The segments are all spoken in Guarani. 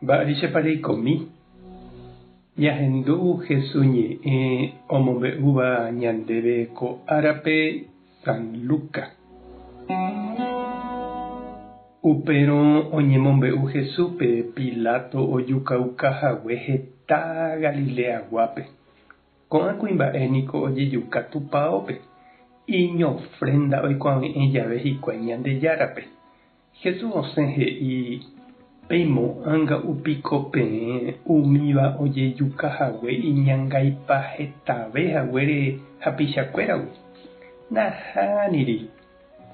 Mba'éichapa reikomi? Ñahendu Hesu ñe'ẽ omombe'úva ñandéve ko árape San Luca. Upérõ oñemombe'u Hesúpe Pilato ojukauka hague heta Galileaguápe. Ko'ã kuimba'e niko ojejuka tupaópe, iñofrenda oikuave'ẽ jave hikuái Ñandejárape. Jesús osẽ he'i, Peimo'ãnga'u piko peẽ umíva ojejuka hague iñangaipa hetave haguére hapichakuéragui? Nahániri.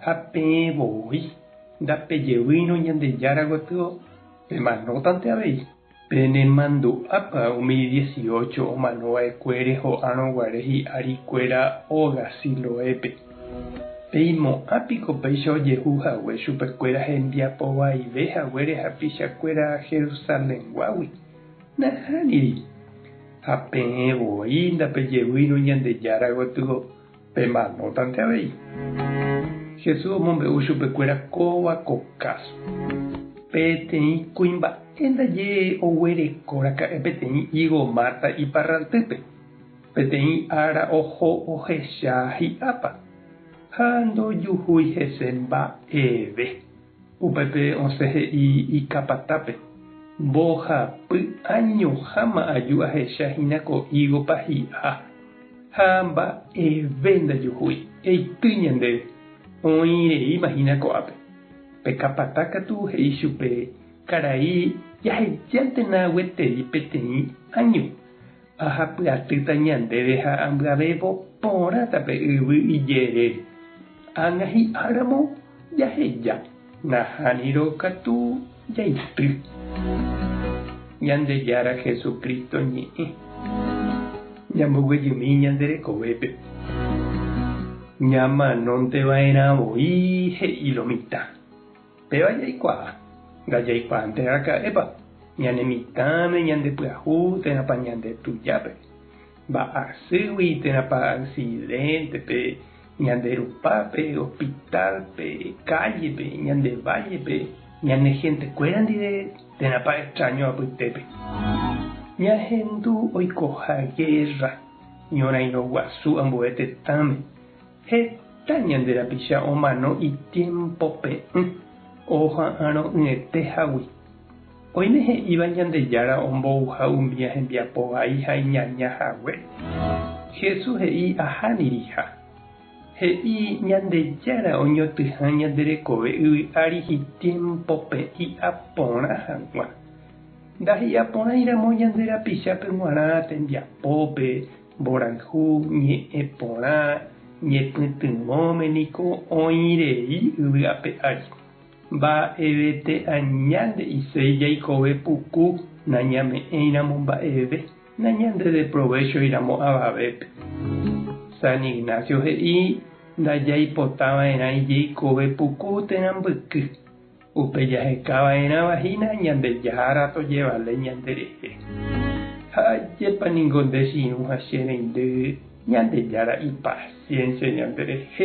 Ha peẽ voi, ndapejevýirõ Ñandejára gotyo, pemanótante avei. Penemandu'ápa umi dieciocho omanova'ekuére ho'árõ guare hi'arikuéra óga Siloépe? Peimo'ã piko péicha ojehu hague chupekuéra hembiapo vaive haguére hapichakuéra Jerusalenguágui? Nahániri. Ha peẽ voi ndapejevýirõ Ñandejára gotyo, pemanótante avei. Jesús omombe'u chupekuéra kóva ko káso. Peteĩ kuimba'e ndaje oguereko raka'e peteĩ ígo máta iparraltýpe. Peteĩ ára oho ohecha hi'ápa, ha ndojuhúi hese mba'eve. Upépe osẽ he'i ikapatápe, Mbohapy añoháma aju ahecha hína ko ígopa hi'a, ha mba'eve ndajuhúi, eity ñandéve, oĩ reíma hína ko'ápe. Pe kapata katu he'i chupe, Karai, jahejántena gueteri peteĩ año, Ahapyatýta ñandéve ha ambyavévo porãta pe yvy ijerére. Ág̃a hi'áramo jaheja, nahánirõ katu jaity. Ñandejára Jesucristo ñe'ẽ. Ñamboguejymi ñande rekovépe. Ñamanónte va'erã voi, he'i lo mitã. Péva jaikuaa, ndajaikuaánte araka'épa, ñane mitãme, ñande pyahu térãpa ñande tujápe, mba'asýgui térãpa accidente-pe, ñande rupápe, hospital-pe, calle-pe, ñande valle-pe, ñane gente-kuéra ndive térãpa extraño apytépe. Ñahendu oikoha guerra, ñorairõ guasu ambue tetãme, Heta ñande rapicha omano itiempope'ỹ oha'arõ'ỹete hágui. Oime he'íva Ñandejára ombouha umía hembiapo vai ha iñaña hague. Jesús he'i ahániriha. He'i Ñandejára oñotỹha ñande rekove yvy ári itiempope'ỹ porã hag̃ua. Ndahi'aporãiramo ñande rapichápe g̃uarã tembiapópe, Mborayhu, ñe'ẽ porã, ñepytyvõme niko oĩ rei yvy ape ári. Mba'evete aña nde'iséi jaikove puku nañame'ẽiramo mba'eve, nañandedeprovéchoiramo avavépe. San Ignacio he'i ndajaipotava'erãi jeikove puku térã mbyky. Upe jahekava'erãva hína Ñandejára tojevale ñanderehe. Ha ajépa ningo nde che irũ ha che reindy Ñandejára ipasiénsia ñanderehe,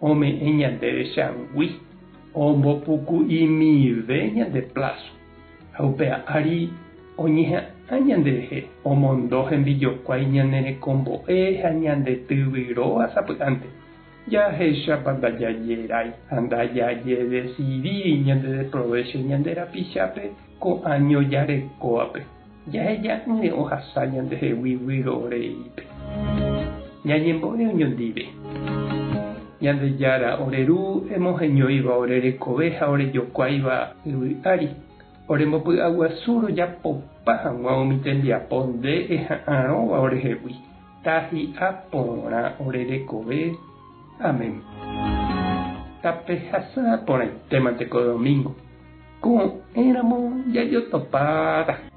ome'ẽ ñandéve changui, ombopuku'imive ñande pláso, ha upéva ári oñeha'ã ñanderehe, omondo hembijokuái ñane rekombo'e ha ñande tyvyróva sapy'ánte. Jahechápa ndajajerái ha ndajajedesidíri ñandedeprovécho ñande rapichápe ko áño jarekóvape, jaheja'ỹre ohasa ñandehegui vyroreípe. Ñañembo'e oñondive. Ñandejára, ore Ru, emoheñóiva ore rekove ha orejokuáiva yvy ári, orembopy'aguasu rojapopa hag̃ua umi tembiapo nde eha'arõva orehegui. Tahi'a porã ore rekove. Amén. Tapehasa porãitémante ko domingo. Ko'ẽramo jajotopáta.